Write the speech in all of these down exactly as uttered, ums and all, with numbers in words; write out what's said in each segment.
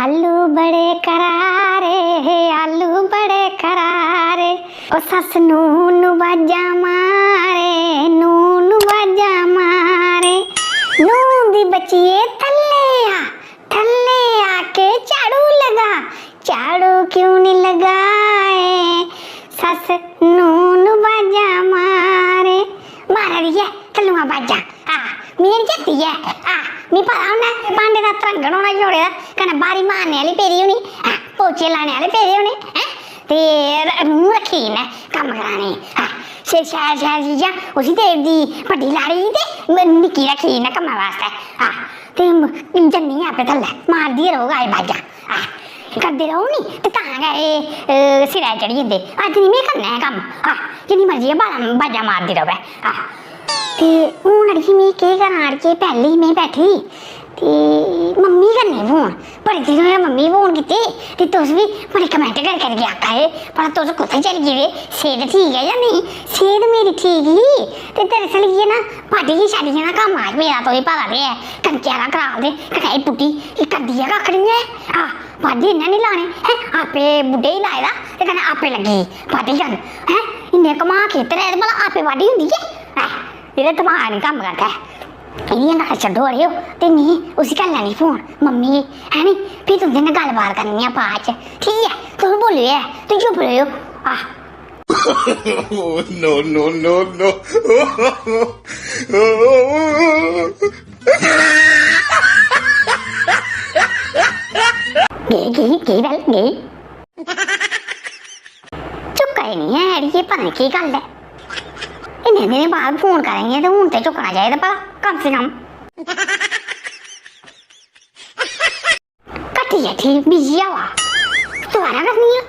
आलू बड़े करारे, आलू बड़े करारे, ओ सस्स नू नू बाजा मारे, नू नू बाजा मारे। नू दी बच्चिए थल्ले आ, थल्ले आके झाड़ू लगा, झाड़ू क्यों नहीं लगाए? सस्स नू नू बाजा मारे। मारा दी ऐ थल्लुआं बाजा। आ, मी निं जंदी ऐ। आ, मी पता उन्नै भांडे दा तरंगन होना छोड़े दा, कन्नै ब्हारी मारने आह्ली पेदी होनी, आ, पोचे लाने आह्ले पेदे होने, हैं? ते र-, मूंह रक्खी इन्नै कम्म कराने। आ, शे-, शैल शैल चीजां उसी देई ओड़दी बड्डी लाड़ी गी ते म-, निक्की रक्खी इन्नै कम्मै बास्तै। आ, ते म-, जन्नी आं आपे थल्लै, मारदी रौह्ग अजें बाजां। आ, करदे रौह्ग नी ते तां गै एह्, अ, सिरै चढ़ी जंदे। अज्ज निं में करना ऐ कम्म। आ, जिन्नी मर्जी एह् बाजां, बाजां मारदी र'वै। आ, ते हून अड़िये में केह् करां अड़िये, पैह्लें ही में बैठी दी ते मम्मी करनी फोन, बड़े दिन होए मम्मी फोन कीते। ते तुस बी बड़े comment करी करियै आखा दे, भला तुस कुत्थै चली गेदे, सेह्त ठीक ऐ जां नेईं? सेह्त मेरी ठीक ही, ते दरअसल इ'यै ना बाड्डी शाड्डियें दा कम्म हा मेरा, तुसें पता ते ऐ, कनकै दा कराऽ ते कनैई बुड्ढी, एह् करदी ऐ कक्ख निं ऐ। आ, बाड्ढी इ'न्नै निं लाने, हैं, आपे बुड्ढे गी लाए दा ते कन्नै आपे लग्गी बाड्ढी करन, हैं, इन्ने घमा खेतर ऐ ते भला आपे बाड्ढी होंदी ऐ? हैं, एह्दा दमाग निं कम्म करदा ऐ। एह्दियां गल्लां छड्डो अड़ेओ, ते में उसी करी लैनी फोन, मम्मी गी, है नी? फ्ही तुं'दे नै गल्लबात करनी आं बाद च, ठीक ऐ? तुस बोल्लेओ ऐ, तुस चुप्प रेहियो। आह। Oh, no, no, no, no। गेई, गेई, गेई गल्ल, गेई। चुक्का ही निं ऐ अड़िये, पता निं केह् गल्ल ऐ। इन्ने दिनें बाद फोन करा दी ऐ ते हून ते चुक्कना चाहिदा भला, कम से कम। कट्टी ऐ ठीक, busy आवा। दोबारा करनी ऐ।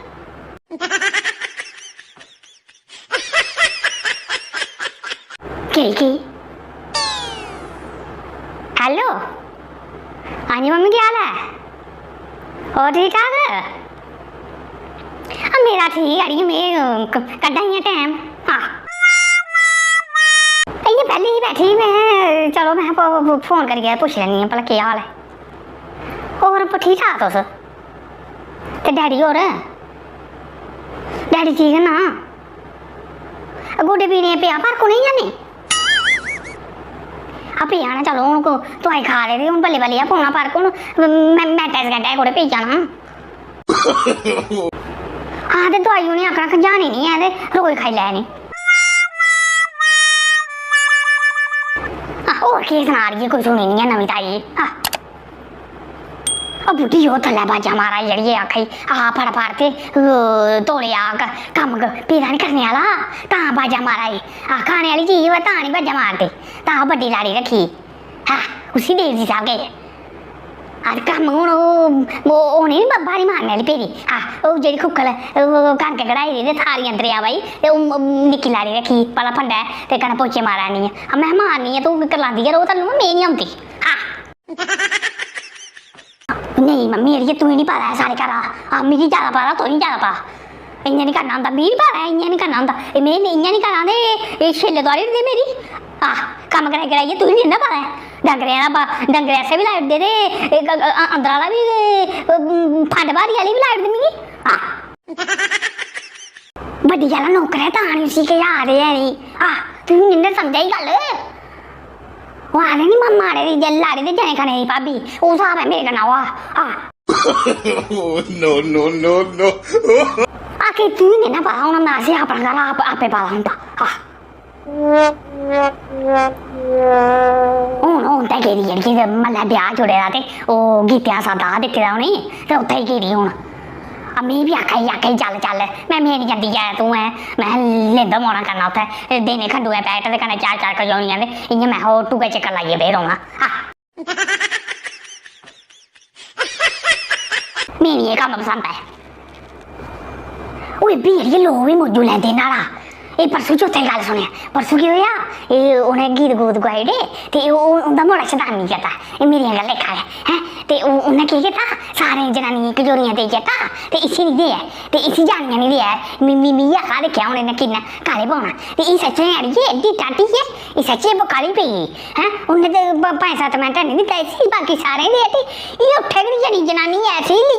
केह्, केह्? Hello। हां जी मम्मी, केह् हाल ऐ? होर ठीक ठाक? आ, मेरा ठीक अड़िये, में क-, कड्ढा इ'यां टैम। हां। इ'यां बेह्ली ही बैठी, में, चलो, में फ-, फ-, फोन करियै पुच्छी लैन्नी आं भला केह् हाल ऐ। होर प-, ठीक ठाक तुस? ते डैडी होर? डैडी ठीक न ना? गोड्डे पीड़ें पेआ फर्क उ'नें जां नेईं? आ पेआ ना, चलो, हून को-, दोआई खा दे ते हून बल्लें बल्लें गै पौना फर्क। हून मैं-, मैंटें सकैंटें कोह्ड़े पेई जाना। हां, ते दोआई उ'नें आखना खंजानी निं ऐ ते रोज खाई लैनी। आ, होर केह् सना दी ऐ, कोई सुनी निं ऐ नमीं ताजी। आ। ओ बुड्ढी, ओह् थल्लै बाजां मारा दी, जेह्ड़ी एह् आखा दी, "आ, फटाफट ते, ओ, तौले आ, क-, कम्म क-, पेदा निं करने आह्ला, तां बाजां मारा दी। आ, खाने आह्ली चीज होऐ, तां निं बाजां मारदे, तां ओह् बड्डी लाड़ी रक्खी दी। आ, उसी देई ओड़दी सब किश। आ, ते कम्म हून ओह्, ओह्, ओह् निं ब-, ब्हारी मारने आह्ली पेदी। आ, ओह् जेह्ड़ी खुक्कल, ओह् कनक कढ़ाई दी ते थारी अंदरै आवा दी, ते ओह् म-, निक्की लाड़ी रक्खी दी, भला फंडै ते कन्नै पोचे मारा नी ऐ। आ, में मारनी ऐ, तूं करलांदी गै रौह्, तैनूं में निं औंदी। आ।" नेईं मम्मी, अड़िये, तुगी निं पता ऐ साढ़े घरा। आ, मिगी जैदा पता, तुगी जैदा पता। इ'यां निं करना होंदा, मिगी निं पता ऐ, इ'यां निं करना होंदा। एह् में इ'यां निं करना ते एह् छेले तुआरी ओड़दे मेरी। आह, कम्म कराई कराइयै तुगी निं ना पता ऐ। डंगरें दा बा-, डंगरें आस्तै बी लाई ओड़दे ते एह् ग-, ग-, अ-, अंदरा दा बी, अ, फंड ब्हारी आह्ली बी लाई ओड़दे मिगी। आह। बड्डी आह्ला नौकर ऐ, तां निं उसी केह् आखदे हैन। आह, तुगी निं ना समझा दी गल्ल। ओह् आखदे नी, मा-, माड़े दी जे-, लाड़ी दे जने खने दी भाबी, ओह् स्हाब ऐ मेरे कन्नै, ओह् आ, आ। Oh, no, no, no, no। आखिर तुगी निं ना पता होना, में असें अपना घर आप, आपे पाला होंदा, आ। हून, हून ते गेदी जेह्ड़ी, मतलब, ब्याह् जुड़े दा ते ओह् गीतें दा साद्दा दित्ते दा उ'नेंगी, ते उत्थै ही गेदी हून। आ, में बी आखा दी, आखा दी, "चल, चल।" में, "में निं जंदी ऐ, तूं ऐ।" में लेंदा मौना करना उत्थै, देने खंडुएं पैकेट ते कन्नै चार, चार कचौनियां ते इ'यां में ओह् टूए चक्कर लाइयै बेही रौह्ना। आह। में निं एह् कम्म पसंद ऐ। ओह् एह् बी अड़िये, लोक बी मौजू लैंदे न्हाड़ा। एह् परसों चौथे दी गल्ल सुनेआ। परसों केह् होएआ? एह् उ'नें गीत गूत गोआई ओड़े ते ओह्, ओह्, उं'दा मुड़ा शतानी करदा। एह् मेरियां गै लेखा ऐ, हैं? ते ओह्, उ'न्नै केह् कीता? सारें जनानियें गी कचौरियां देई जंदा ते इसी निं देऐ, ते इसी जानियां निं देऐ। मी-, मी-, मिगी आखा, "दिक्खेआ हून इ'न्नै किन्ना काले पौना।" ते एह् सच्चें अड़िये एड्डी टाटी ऐ, एह् सच्चें काली पेई गेई, हैं? उ'न्नै ते प-, पंज सत्त मिंट हैनी दित्ता इसी, बाकी सारें गी देआ दी। एह् उट्ठे गै निं, जनी जनानी ऐसी।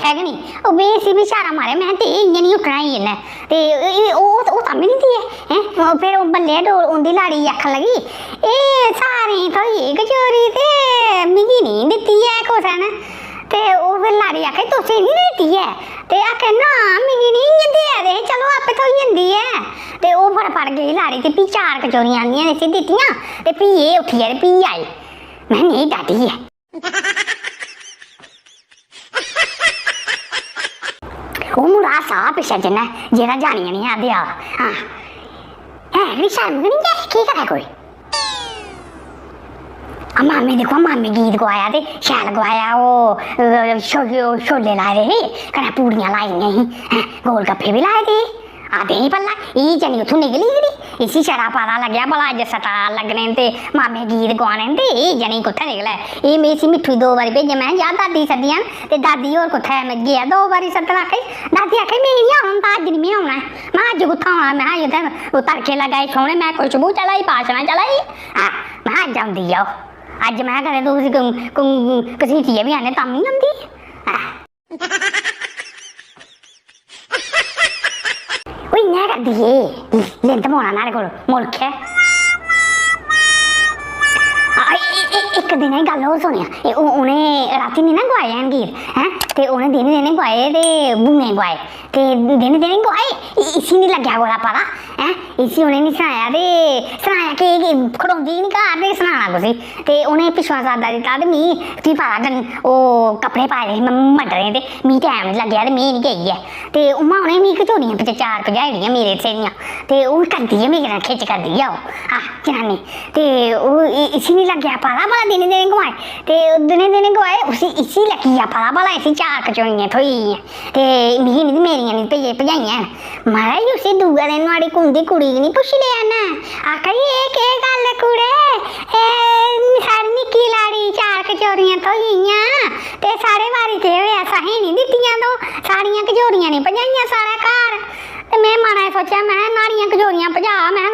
है कि निं? ओह् बे इसी बी इशारा मारेआ, महैं, "दे, इ'यां निं उट्ठना ई इ'न्नै।" ते एह्, ओह्, ओह् तां बी निं देऐ, हैं? ओह् फिर ओह् बल्लै डोल उं'दी लाड़ी गी आखन लगी, "एह् सारें गी थ्होई कचौरी ते मिगी निं दित्ती ऐ कुसै ने।" ते ओह् फिर लाड़ी आखै, "तुसें निं दित्ती ऐ?" ते आखै, "ना, मिगी निं, इ'यां देआ दे हे, चलो, आपे थ्होई जंदी ऐ।" ते ओह् फटाफट गेई लाड़ी ते फ्ही चार कचौरियां आंदियां ते इसी दित्तियां ते फ्ही एह् उट्ठियै ते फ्ही आई। महैं, "नेईं, डाटी ऐ।" ओह् मुड़ा हासा पिच्छें जिन्नै, जेह्ड़ा जानियै निं हा देआ दा। हां। है बी शर्म गै निं ऐ, केह् करै कोई? आ मामे दिक्खो, मामे गीत गोआया ते शैल गोआया, ओह्, अ, छो-, छो-, छोले लाए दे हे, कन्नै पूड़ियां लाई दियां ही, हैं, गोलगप्फे बी लाए दे हे। आ दे ही भला, एह् जनी उत्थूं निकली गै निं। इसी छड़ा पता लग्गेआ भला अज्ज स्टाल लग्गने न ते मामे गीत गोआने न ते एह् जनी कुत्थै निकलै। एह् में इसी मिट्ठू गी दो बारी भेजेआ, महैं, "जा दादी सद्दियां न ते दादी होर कुत्थै न?" गेआ दो बारी सद्दन, आखा दी, दादी आखा दी, "में निं औना होंदा, अज्ज निं में औना ऐ।" महैं, "अज्ज कुत्थै औना?" महैं, "अज्ज उत्थै ओह् तड़के लगा दे छौने, महैं, खुशबू चला दी, वासना चला दी।" हां, महैं, "अज्ज औंदी ऐ ओह्। अज्ज," महैं, "कदें तूं उसी घसीटियै बी आने तां बी औंदी ऐ।" हां। ओह् इ'यां करदी एह्, लिंद पौना न्हाड़े कोल, मुल्ख ऐ। आ, ए-, ए-, ए-, इक दिन एह् गल्ल होर सुनेआ, ए, उ-, उ'नें रातीं निं ना गोआए हैन गीत, हैं? ते उ'नें दिनें दिनें गोआए ते बुएं गोआए, ते दिनें दिनें गोआए, इ-, इसी निं लग्गेआ कुतै पता, हैं? इसी उ'नें निं सनाया ते सनाया केह्, केह् खड़ोंदी निं घर ते सनाना कुसी? ते उ'नें पिच्छुआं साद्दा दित्ता ते मी, तुगी पता, डं-, ओह् कपड़े पाए दे हे म-, मटरे ते मी टैम निं लग्गेआ ते में निं गेई ऐ। ते उ'आं उ'नें मी कचौरियां पच-, चार पजाई ओड़ियां मेरे स्हेलियां। ते ओह् करदी ऐ मेरे कन्नै खिच्च करदी ऐ ओह्, आह, जनानी। ते ओह् इ-, इसी निं लग्गेआ पता भला दिनें दिनें गोआए। ते ओह् दिनें दिनें गोआए, उसी, इसी लग्गी गेआ पता भला इसी चार कचौरियां थ्होई गेइयां। ते मिगी निं, मेरियां निं भजाइयां हैन। महाराज, उसी दूए दिन नुहाड़ी कुंदी कुड़ी गी निं पुच्छी लेआ इ'न्नै। आखा दी, "एह् केह् गल्ल कुड़े? एह् साढ़ी निक्की लाड़ी चार कचौरियां थ्होई गेइयां ते साढ़े बारी केह् होएआ? असें निं दित्तियां तूं, साढ़ियां कचौरियां निं पजाइयां साढ़े घर।" ते में मनै च सोचेआ, महैं, "न्हाड़ियां कचौरियां पजा," महैं,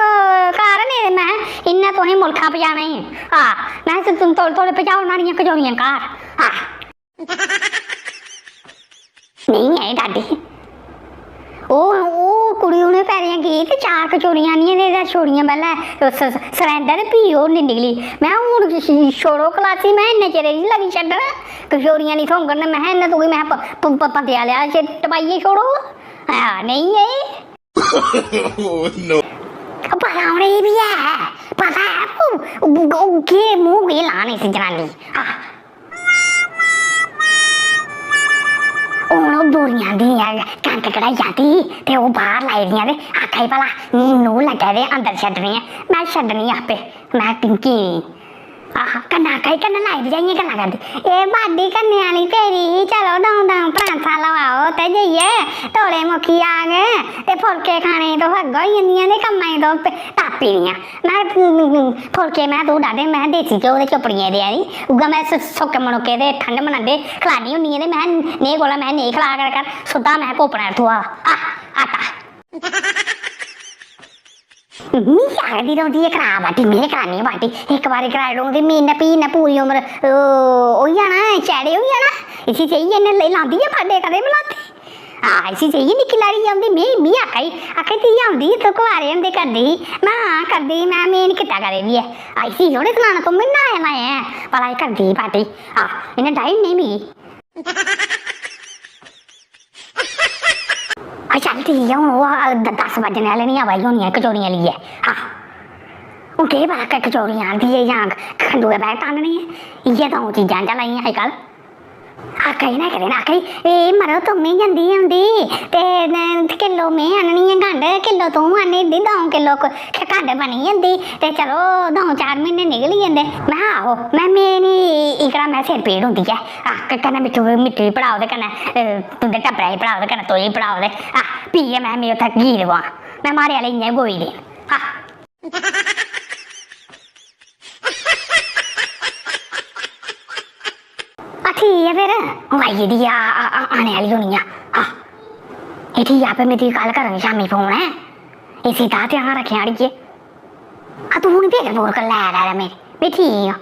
"घर, नेईं ते," महैं, "इ'न्नै तुसें मुल्खां पजाना ई।" आह, महैं, "तुम तौले तौले पजाओ न्हाड़ियां कचौरियां घर।" आह। नेईं ऐ डाडी। ओह्, ओह् कुड़ी उ'नें पैरें गेई ते चार कचौरियां आनियां ते एह्दा छोड़ियां पैह्लें स-, स-, सरैंदा ते फ्ही ओह् निं निकली। में हून श-, श-, छोड़ो खलासी, में इन्ने चिरै दी लगी छड्डन। कचौरियां निं थ्होङन ते में इन्ना तुगी में प-, प-, प-, पतेआ लेआ च-, टपाइयै छोड़ो। हां, नेईं ऐ। Oh, no। पता उ'नेंगी बी ऐ, पता ऐ, ओह्, ओह्, ओह् केह् मूंह् केह् लान इस जनानी। आह। हून ओह् बोरियां आंदी दियां, कनक कढाई आंदी ही, ते ओह् बाह्र लाई दियां ते आखा दी भला, "नूंह् लग्गै दे अंदर छड्डनी ऐ।" में छड्डनी आपे, में टिंकी निं। आह, कन्नै आखा दी, कन्नै लाई भजाइयें गल्लां करदी, "एह् बाड्ढी करने आह्ली तेरी ही, चलो द'ऊं द'ऊं परांठा लोआओ ते जाइयै तौले मुक्की जाग, ते फुलके खाने गी तुस अग्गें होई जंदियां ते कम्मै गी तुस टापी दियां।" में, फुलके में तूं डाह्दे, में देसी घ्यो ते चौपड़ियें देआ दी, उ'ऐ में स-, सोके मनोके ते ठंड मनांदे खलानी होन्नी ऐ, ते में नेह् कोला में नेईं खला कर, कर, सुद्धा में कोपना थोआ, आह, आटा। मी आखदी रौंह्दी ऐ, "करा बाटी, में करानी आं बाटी।" इक बारी कराई ओड़दी, मी इन्नै, फ्ही इन्नै पूरी उमर, ओह्, होई जाना, चैड़े होई जाना। इसी चाहियै इन्नै ल-, लांदी ऐ फाड्डे, कदें बी लांदी। हां, इसी चाहियै निक्की लाड़ी औंदी, मी, मी आखा दी, आखा दी, "तुगी औंदी, तूं कुआरे होंदे करदी ही।" में, "हां, करदी ही।" में, "में निं कीता कदें बी ऐ।" आ, इसी थोह्ड़े सनाना, तूं म्हीना आया लाया ऐ, भला एह् करदी ही बाटी। हां, इन्नै डाही ओड़नी मिगी। आ, चल ठीक ऐ, हून ओह्, आ, द-, दस बज्जने आह्ले निं आवा दी होनी ऐ कचौरियां लेइयै। आह, हून केह् पता क-, कचौरियां आंदी ऐ जां खंडुए बैग टांगने ऐ। इ'यै द'ऊं चीजां चला दियां अजकल्ल। आखा दी ना, कदें ना आखा दी, "एह् मड़ो, तूं बी जंदी औंदी ते, न, किल्लो में आह्ननी ऐ गंढ, किल्लो तूं आह्नी दी, द'ऊं किल्लो क-, खंड बनी जंदी ते चलो, द'ऊं चार म्हीने निकली जंदे।" में, "आहो।" में, "में निं, इकड़ा में सिर पीड़ होंदी ऐ।" आह, क-, कन्नै मिट्ठू, मिट्ठू गी पढ़ाओ ते कन्नै, अ, तुं'दे टब्बरै गी पढ़ाओ ते कन्नै तुगी पढ़ाओ ते, आह, फ्ही गै में, में उत्थै गीत गोआं। में माड़े आह्ले इ'यां गै गोई दे। आह। आ, ठीक ऐ फिर, ओह् आई गेदी ऐ, आ, आ, आ, आने आह्ली होनी ऐ। आह। एह् ठीक ऐ, आपे में तुगी कल करङ शामीं फोन, ऐ। इसी दा ध्यान रक्खेआं, अड़िये। आ, तूं निं फिकर फुकर लै, लै, लै मेरी, में ठीक आं।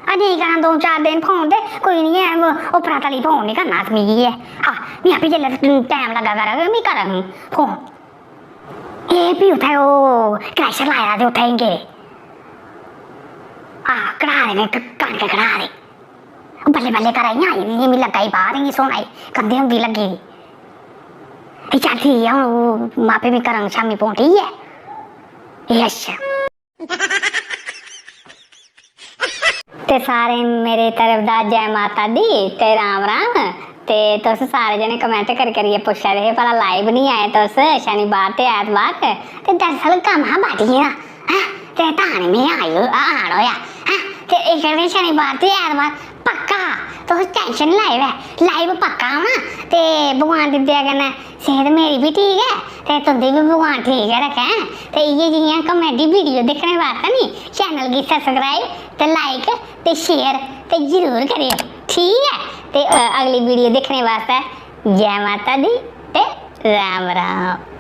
अजें करां दो चार दिन फोन ते कोई निं ऐ, उप्परा तली फोन निं करना अस मिगी ऐ। आह, में आपें जेल्लै टैम लग्गा करा, में करां फोन। एह् फ्ही उत्थै ओह् क्रैशर लाए दा ते उत्थै गै गेदे। आह, कढ़ा दे में क-, कनक कढ़ा दे। बल्लें बल्लें घरा इ'यां आई दी, मिगी लग्गा दी बाह्र इ'यां सोना दी कंधे होंदी लग्गी दी। एह् चल ठीक ऐ, हून ओह् मापे में करां शामीं फोन, ठीक ऐ? एह् अच्छा। ते सारें मेरे तरफ दा जै माता दी ते राम राम। ते तुस सारे जने कमेंट करी करियै पुच्छा दे हे भला लाइव निं आए तुस शनिवार ते ऐतवार। ते दरअसल कम्म हा बाड़िये दा, हैं? ते तां निं में आई, आन होआ, हैं? ते इस करियै शनिवार ते ऐतवार पक्का, तुस टेंशन निं लैएओ ऐ, लाइव पक्का औना। ते भगवान दी दया कन्नै सेह्त मेरी बी ठीक ऐ ते तुं'दी बी भगवान ठीक गै रक्खै। ते इ'यै जेहियां कॉमेडी वीडियो दिक्खने बास्तै नी चैनल गी सब्सक्राइब ते लाइक ते शेयर ते जरूर करेओ, ठीक ऐ? ते, अ, अगली वीडियो दिक्खने बास्तै जै माता दी ते राम राम।